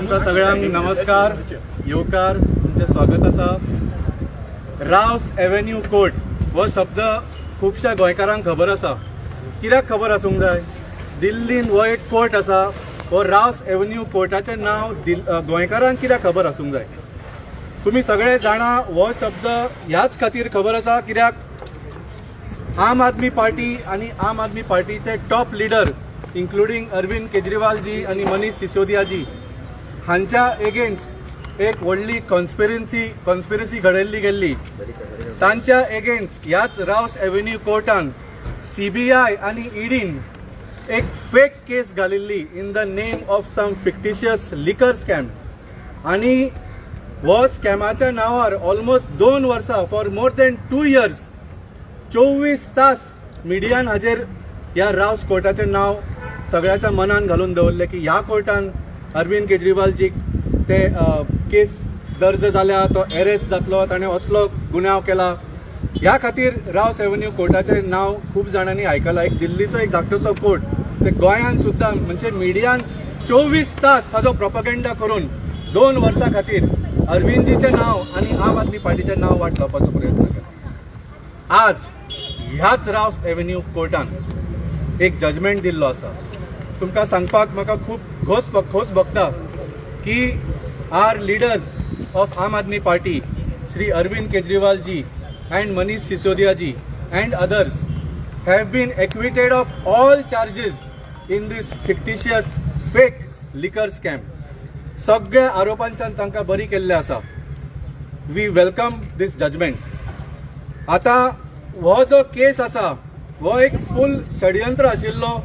तुमकां सगळ्यांक नमस्कार, येवकार, तुमचें स्वागत आसा. रावस एव्हेन्यू कोर्ट हो शब्द खुबश्या गोंयकारांक खबर आसा. कित्याक खबर आसूंक जाय? दिल्लीन हो एक कोर्ट आसा. हो रावस एव्हेन्यू कोर्टाचें नांव गोंयकारांक कित्याक खबर आसूंक जाय? तुमी सगळे जाणा, हो शब्द ह्याच खातीर खबर आसा कित्याक आम आदमी पार्टी आणि आम आदमी पार्टीचे टॉप लिडर, इन्क्लुडींग अरविंद केजरीवालजी आणि मनीष सिसोदियाजी हांच्या एगेन्स्ट एक व्हडली कॉन्स्पिरसी घडयल्ली गेल्ली. तांच्या एगेन्स्ट ह्याच रावस एव्हेन्यू कोर्टान सीबीआय आणि ईडीन एक फेक केस घालिल्ली in the name of some fictitious liquor scam. आणि हो स्कॅमाच्या नांवार ऑलमोस्ट 2 वर्सां, for more than 2 years, 24 तास मिडियान हाजेर ह्या रावस कोर्टाचें नांव सगळ्याच्या मनान घालून दवरलें की ह्या कोर्टान अरविंद केजरीवालजीक ते केस दर्ज जाल्या, तो एरेस्ट जातलो, ताणें असलो गुन्यांव केला. ह्या खातीर रावस एव्हेन्यू कोर्टाचें नांव खूब जाणांनी आयकलां. एक दिल्लीचो एक धाकटोसो कोर्ट, ते गोंयान सुद्दां म्हणजे मिडियान 24 तास ताजो प्रोपगेंडा करून 2 वर्सां खातीर अरविंदजीचें नांव आनी आम आदमी पार्टीचें नांव वाट लावपाचो प्रयत्न केला. आज ह्याच रावस एव्हेन्यू कोर्टान एक जजमेंट दिल्लो आसा. तुमकां सांगपाक म्हाका खूब खोस भोगता की our leaders of Aam Aadmi Party, Shri Arvind Kejriwal ji and Manish Sisodia ji and others, have been acquitted of all charges in this fictitious fake liquor scam. सगळ्या आरोपांच्यान तांकां बरी केल्ले आसा. We welcome this judgment. आता हो जो केस आसा, हो एक फूल षडयंत्र आशिल्लो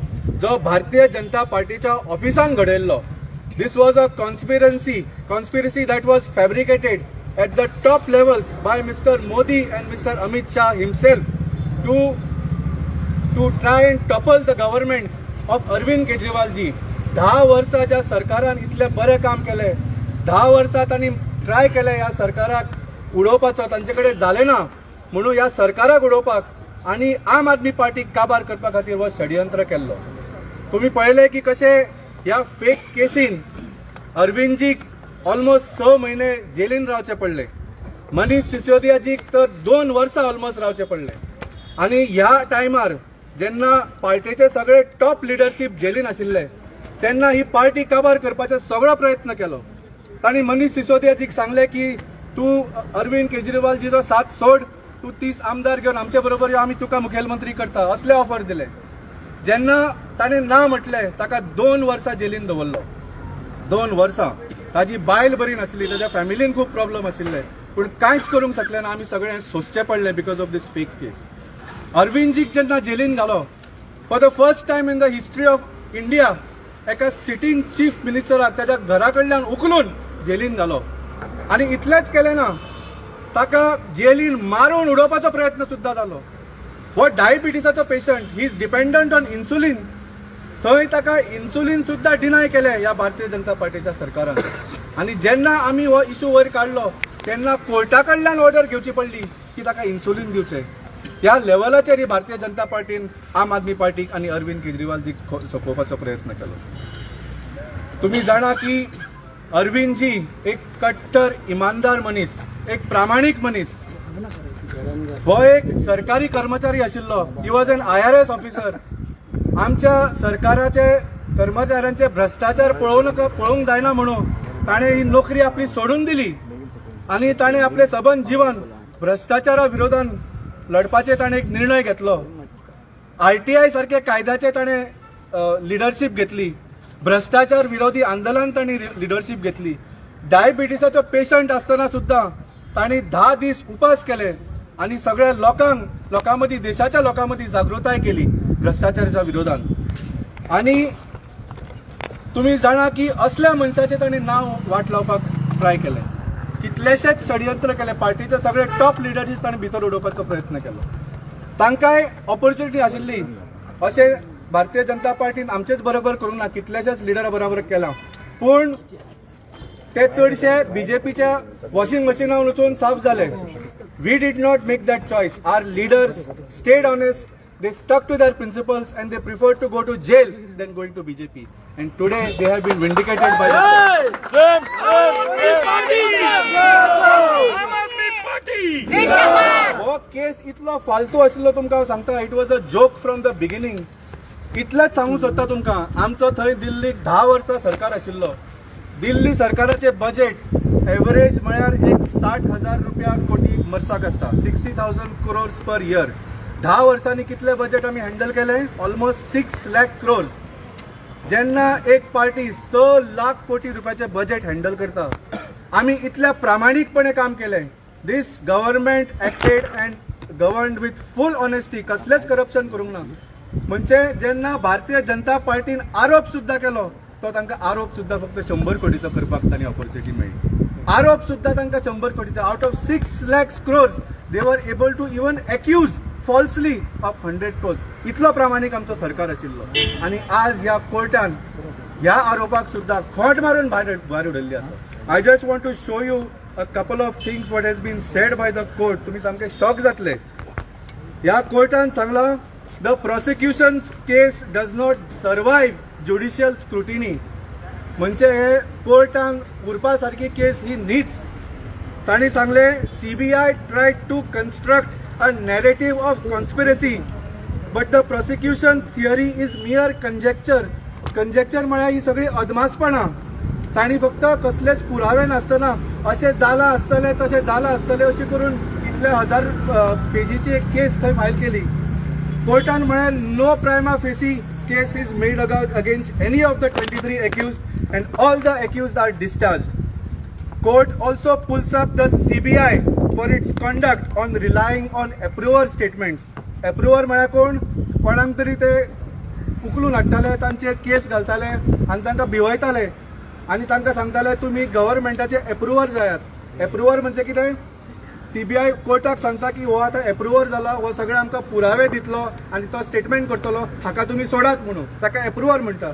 जो भारतीय जनता पार्टीच्या ऑफिसान घडयल्लो. This was a conspiracy that was fabricated at the top levels by Mr. Modi and Mr. Amit Shah himself to try and topple the government of Arvind Kejriwal ji. 10 वर्सां ज्या सरकारान इतलें बरें काम केलें, 10 वर्सां तांणी ट्राय केलें ह्या सरकाराक उडोवपाचो, तांचे कडेन जालें ना, म्हणून ह्या सरकाराक उडोवपाक आनी आम आदमी पार्टीक काबार करपा खातीर हो षडयंत्र केल्लो. तुम्ही पळयलें की कशें ह्या फेक केसीन अरविंदजीक ऑलमोस्ट 6 म्हयने जेलीन रावचे पडले, मनीष सिसोदियाजीक तर 2 वर्सां ऑलमोस्ट रावचे पडले. आनी ह्या टायमार जेन्ना पार्टीचे सगळे टॉप लिडरशीप जेलीन आशिल्ले, तेन्ना ही पार्टी काबार करपाचो सगळो प्रयत्न केलो. तांणी मनीष सिसोदियाजीक सांगलें की तूं अरविंद केजरीवालजीचो साथ सोड, तूं 30 आमदार घेवन आमचे बरोबर यो, आमी तुका मुखेलमंत्री करता, असले ऑफर दिले. जेन्ना ताणें ना म्हटलें, ताका 2 वर्सां जेलीन दवरलो. 2 वर्सां ताजी बायल बरी नासली, ताच्या फॅमिलीन खूब प्रॉब्लम आशिल्ले, पूण कांयच करूंक शकले ना. आमी सगळें सोंसचें पडलें because of this fake case. अरविंदजीक जेन्ना जेलीन घालो, for the first time in the history of India एका सिटींग चीफ मिनिस्टराक ताच्या घरा कडल्यान उखलून जेलीन घालो. आनी इतलेंच केलें ना, ताका जेलीन मारून उडोवपाचो प्रयत्न सुद्दां जालो. हो डायबिटीसाचो patient, he is dependent on insulin. थंय ताका इन्सुलीन सुद्दां डिनाय केलें ह्या भारतीय जनता पार्टीच्या सरकारान. आनी जेन्ना आमी हो इशू वयर काडलो, तेन्ना कोर्टा कडल्यान ऑर्डर घेवची पडली की ताका इन्सुलीन दिवचें. ह्या लेवलाचेर ही भारतीय जनता पार्टीन आम आदमी पार्टीक आनी अरविंद केजरीवालजीक सोंपोवपाचो प्रयत्न केलो. तुम्ही जाणा की अरविंदजी एक कट्टर इमानदार मनीस, एक प्रामाणीक मनीस. हो एक सरकारी कर्मचारी आशिल्लो. He was an IRS officer. आमच्या सरकाराचे कर्मचाऱ्यांचे भ्रष्टाचार पळोवं नाका, पळोवंक जायना म्हणून ताणें ही नोकरी आपली सोडून दिली आनी ताणें आपलें सबंद जीवन भ्रष्टाचारा विरोधान लढपाचे ताणें एक निर्णय घेतलो. आरटीआय सारखे कायद्याचे ताणें लिडरशीप घेतली. भ्रष्टाचार विरोधी आंदोलन तांणी लिडरशीप घेतली. डायबिटीसाचो पेशंट आसतना सुद्दां तांणी 10 दीस उपास केले आनी सगळ्या लोकांक, लोकां मदीं, देशाच्या लोकां मदीं जागृताय केली भ्रष्टाचाराच्या विरोधान. आनी तुम्ही जाणा की असल्या मनशाचें तांणी नांव वाट लावपाक ट्राय केलें. कितलेशेच षडयंत्र केले. पार्टीचे सगळे टॉप लिडरशीप तांणी भितर उडोवपाचो प्रयत्न केलो. तांकांय ऑपॉर्च्युनिटी आशिल्ली. अशें भारतीय जनता पार्टीन आमचेच बरोबर करूंक ना, कितल्याशाच लिडरा बरोबर केलां, पूण ते चडशे बीजेपीच्या वॉशिंग मशिनार वचून साफ जाले. We did not make that choice. Our leaders stayed honest. They stuck to their principles and they prefer to go to jail than going to BJP, and today they have been vindicated by हो केस. इतलो फालतू आशिल्लो, तुमकां हांव सांगता, it was a joke from the beginning. इतलेंच सांगूंक सोदता तुमकां, आमचो थंय दिल्लीक 10 वर्सां सरकार आशिल्लो. दिल्ली सरकाराचे बजेट एवरेज म्हळ्यार एक 60,000 रुपया कोटी वर्साक आसता, 60,000 crores per year. 10 वर्सांनी कितले बजेट आमी हँडल केले? ऑलमोस्ट 6 लॅक क्रोर्स. जेन्ना एक पार्टी 6 लाख कोटी रुपयाचे बजेट हँडल करता, आमी इतल्या प्रामाणीकपणे काम केलें. This government acted and governed with full honesty. कसलेच करप्शन करूंक ना. म्हणजे जेन्ना भारतीय जनता पार्टीन आरोप सुद्दां केलो, तो तांकां आरोप सुद्दां फक्त 100 कोटीचो करपाक तांणी ऑपॉर्च्युनिटी मेळ्ळी. आरोप सुद्दां तांकां 100 कोटीचो. Out of 6 lakhs crores, they were able to even accuse falsely of 100 crores. इतलो प्रामाणीक आमचो सरकार आशिल्लो आनी आज ह्या कोर्टान ह्या आरोपाक सुद्दां खोंट मारून भायर भायर उडयल्ली आसा. I just want to show you a couple of things what has been said by the court. तुम्ही सामके शॉक जातले. ह्या कोर्टान सांगलां, the prosecution case does not survive judicial scrutiny. म्हणजे हे कोर्टान उरपा सारकी केस ही न्हीच. तांणी सांगले, CBI try to construct a narrative of conspiracy, but the prosecution theory is mere conjecture. Conjecture म्हळ्यार ही सगळी अदमासपणां. तांणी फक्त कसलेच पुरावे नासतना अशें जालां आसतलें, तशें जालां आसतलें, अशें करून इतले हजार पेजीची एक केस थंय फायल केली. कोर्टान म्हळें, no prima facie case is made against any of the 23 accused and all the accused are discharged. Court also pulls up the CBI for its conduct on relying on approver statements. Approver म्हळ्यार कोण? कोणाक तरी ते उखलून हाडटाले, तांचेर केस घालताले आनी तांकां भिवयताले आनी तांकां सांगताले, तुमी गव्हर्मेंटाचे एप्रुवर जायात. एप्रुवर म्हणजे कितें? सीबीआय कोर्टाक सांगता की हो आतां एप्रुवर जाला, हो सगळे आमकां पुरावे दितलो आनी तो स्टेटमेंट करतलो, हाका तुमी सोडात म्हणून. ताका एप्रुवर म्हणटा.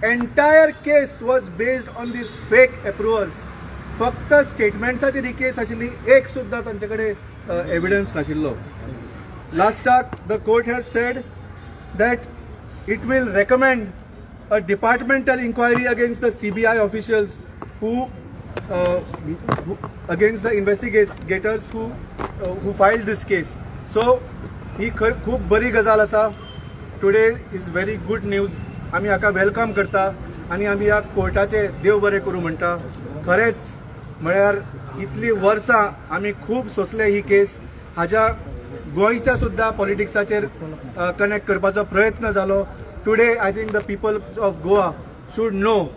Entire case was based on this fake approvers. फक्त स्टेटमेंट्साचेर ही केस आशिल्ली. एक सुद्दां तांचे कडेन एविडन्स नाशिल्लो. लास्टाक the court has said that it will recommend a departmental inquiry against the CBI officials who against the investigators who filed this case. So ही खर खूब बरी गजाल आसा. Today is very good news. आमी हाका welcome करता आनी आमी ह्या कोर्टाचे देव बरें करूं म्हणटा. खरेंच म्हळ्यार इतली वर्सां आमी खूब सोंसले ही केस. हाज्या गोंयच्या सुद्दां पॉलिटिक्साचेर कनेक्ट करपाचो प्रयत्न जालो. Today I think the people of Goa should know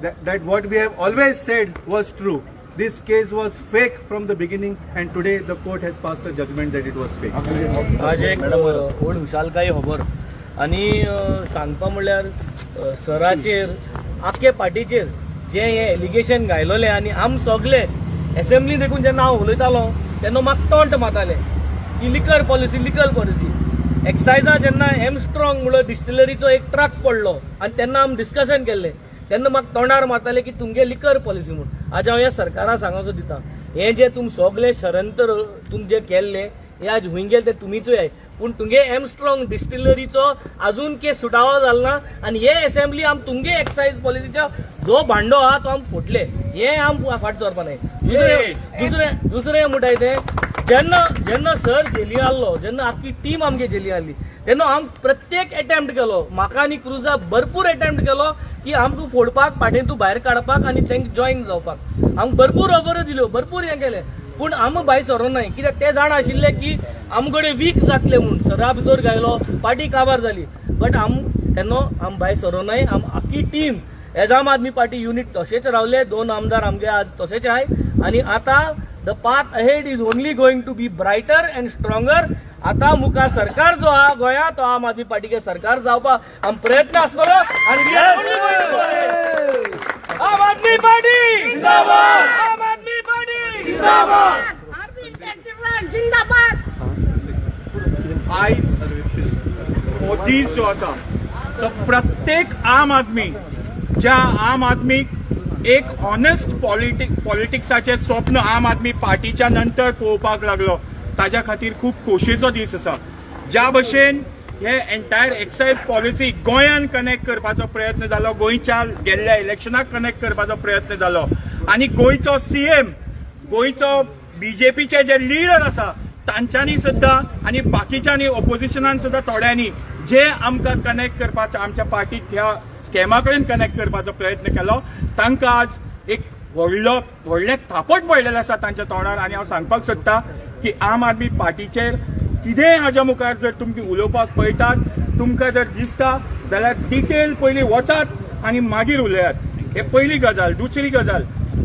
that what we have always said was true. This case was fake from the beginning, and today the court has passed a judgment that it was fake. आज एक व्हड खुशालकाय खबर आनी सांगपा म्हणल्यार सराचेर, आख्खे पार्टीचेर जे हे एलिगेशन घायलोले आनी आम सगले एसेंब्ली देखून जेन्ना हांव उलयतालो तेन्ना म्हाका टॉन्ट मारताले की लिकर पॉलिसी, लिकर पॉलिसी. एक्सायजा जेन्ना एम स्ट्रॉंग म्हणलो डिस्टिलरीचो एक ट्रक पडलो आनी तेन्ना आमी डिस्कशन केल्लें, तेन्ना म्हाका तोंडार मारताले की तुमगे लिकर पॉलिसी म्हूण. आज हांव ह्या सरकारा सांगोसो दिता, हें जे तुम सगळे षडयंत्र तुम जे केल्ले, हे आज हुंय गेले ते तुमीचूय आहे. पूण तुमगे एम स्ट्रॉंग डिस्टिलरीचो अजून केस सुटावो जालो ना आनी हे असेंब्ली आम तुमगे एक्सायज पॉलिसीचो जो भांडो आहा तो आम फोडले, हे आम फाट दवरपा नाय. दुसरें दुसरें दुसरें म्हणटाय ते जेन्ना जेन्ना सर जेली आहलो, जेन्ना आख्खी टीम आमगे जेली आहली, तेन्ना आम प्रत्येक अटेम्प्ट केलो. म्हाका आनी क्रुजा भरपूर अटेम्प्ट केलो की आमकां फोडपाक, पार्टींतू भायर काडपाक आनी तांकां जॉईन जावपाक. आमकां भरपूर ऑफर दिल्यो, भरपूर हें केलें, पूण आमी भायर सरों नाय, कित्याक ते जाणा आशिल्ले की आम कडेन वीक जातले म्हूण. सरा भितर घायलो, पार्टी काबार जाली, बट आम तेन्ना आम भायर सरो नाय. आम आख्खी टीम एज आम आदमी पार्टी युनिट तशेंच रावले. दोन आमदार आमगे आज तशेंच आहाय आनी आतां the path ahead is only going to be brighter and stronger. आता मुखार सरकार जो आहा गोंयांत, तो आम आदमी पार्टीके सरकार जावपाक आम प्रयत्न आसतलो आनी we are only going to go ahead. आम आदमी पार्टी जिंदाबाद! आम आदमी पार्टी जिंदाबाद! अरविंद केजरीवाल जिंदाबाद! आयज हो दीस जो आसा तो प्रत्येक आम आदमी, ज्या आम आदमीक एक ऑनेस्ट पॉलिटिक्साचें स्वप्न आम आदमी पार्टीच्या नंतर पळोवपाक लागलो, ताज्या खातीर खूब खोशयेचो दीस आसा. ज्या भशेन हे एंटायर एक्सायज पॉलिसी गोंयान कनेक्ट करपाचो प्रयत्न जालो, गोंयच्या गेल्ल्या इलेक्शनाक कनेक्ट करपाचो प्रयत्न जालो आनी गोंयचो सीएम, गोंयचो बीजेपीचे जे लिडर आसा तांच्यांनी सुद्दां आनी बाकीच्यांनी ओपोजिशनान सुद्दां थोड्यांनी जे आमकां कनेक्ट करपाचो, आमच्या पार्टीक ह्या स्कॅमा कडेन कनेक्ट करपाचो प्रयत्न केलो, तांकां आज एक व्हडलो व्हडलें थापट पडलेलें आसा तांच्या तोंडार. आनी हांव सांगपाक सोदता की आम आदमी पार्टीचेर कितेंय हाज्या मुखार जर तुमकां उलोवपाक पळयतात, तुमकां जर दिसता जाल्यार डिटेल पयलीं वचात आनी मागीर उलयात. हे पयली गजाल. दुसरी गजाल,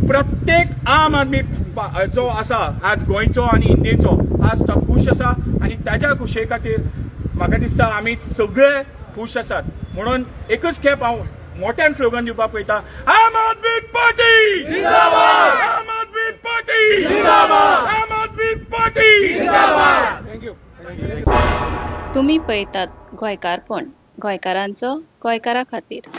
प्रत्येक आम आदमी जो आसा आज गोंयचो आनी इंडियेचो, आज तो खूश आसा आनी ताज्या खुशये खातीर म्हाका दिसता आमी सगळे खूश आसात. म्हणून एकच खेप हांव मोठ्यान स्लोगन दिवपाक पळयता, आम आदमी पार्टी, आम आदमी पार्टी, आम आदमी पार्टी. Thank you. तुमी पळयतात गोंयकारपण, गोंयकारांचो गोंयकारा खातीर.